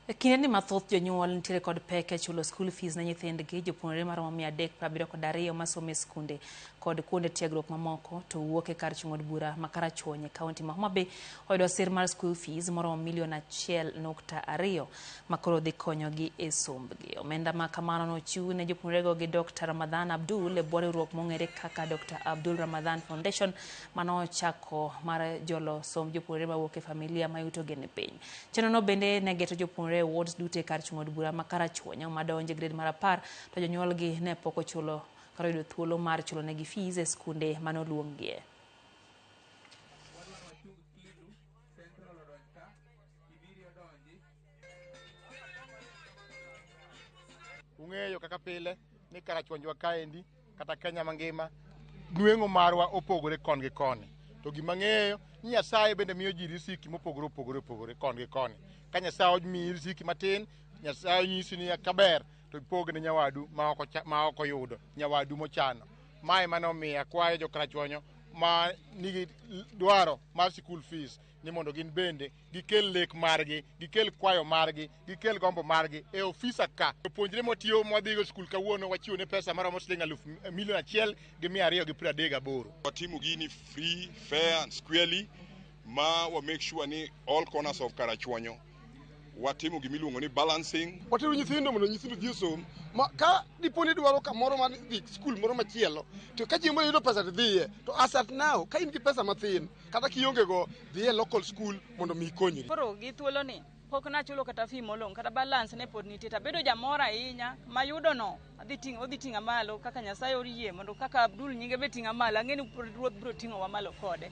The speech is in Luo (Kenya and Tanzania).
E kindeni ma thoth jonyuol nitiere kod pek e chulo school fees ne nyithindgi, jopuonjre maromo 372 masomo e skunde kod kuonde tiegruok mamoko to wuok e kar chung' od bura ma Karachuonyo e kaunti ma Homa Bay oyudo sir mar school fees moromo milion 1.2 ma koro dhi konyogi e sombgi. Omenda ma kamano nochiw ne jopuonjrego gi Dr. Ramadhan Abdul e bwo riwruok mong'ere kaka Dr. Abdul Ramadhan Foundation manochako mar jolo somb jopuonjre mawuok e familia ma yutogi ni piny. Chenrono bende ne geto jopuonjre e wards duto e kar chung' od bura ma Karachuonyo madonjo e grade mar 10 to jonyuolgi ne pok ochulo kata oyudo thuolo mar chulonegi fees e skunde mane oluonggie. Ung'eyo kaka pile ni Karachuonjwa kaendi kata Kenya mangima nweng'o marwa opogore kon gi koni. To gima ng'eyo ni Nyasaye bende miyo ji riziki mopogore opogore opogore kon gi koni. Ka Nyasaye omiyi riziki matin, Nyasaye nyisi ni kaber to ipog ne nyawadu ma ok oyudo, nyawadu mochano. Mae mane omiyo akwayo jo Karachuonyo ma nigi dwaro mar school fees ni mondo gin bende gikel lek margi, gikel kwayo margi, gikel gombo margi e ofisa ka. Jopuonjre mwatiyo mwadhigo skul kawuono wachiwo ne pesa maromo siling aluf milion 1 gi 238. Watimo gini free, fair and squarely ma wa make sure ni all corners of Karachuonyo watimo gimiluongo ni balancing. Watero nyithindo mondo nyithindo odhi osom. Ma ka dipo ni idwaro kamoro mar dhi skul moro machielo, to ka chieng' moro iyudo pesa to idhiye. To as at now, ka in gi pesa mathin, kata kionge go, dhi e local school mondo mi ikonyri. Koro gi thuoloni pok nachulo kata fee molong' kata balance ne pod nitie tabedo jamor ahinya mayudo no adhi ting'o odhi ting'a malo kaka Nyasaye oyie mondo kaka Abdul nyinge be ting'a malo ang'e ni ruoth biro ting'owa malo kode.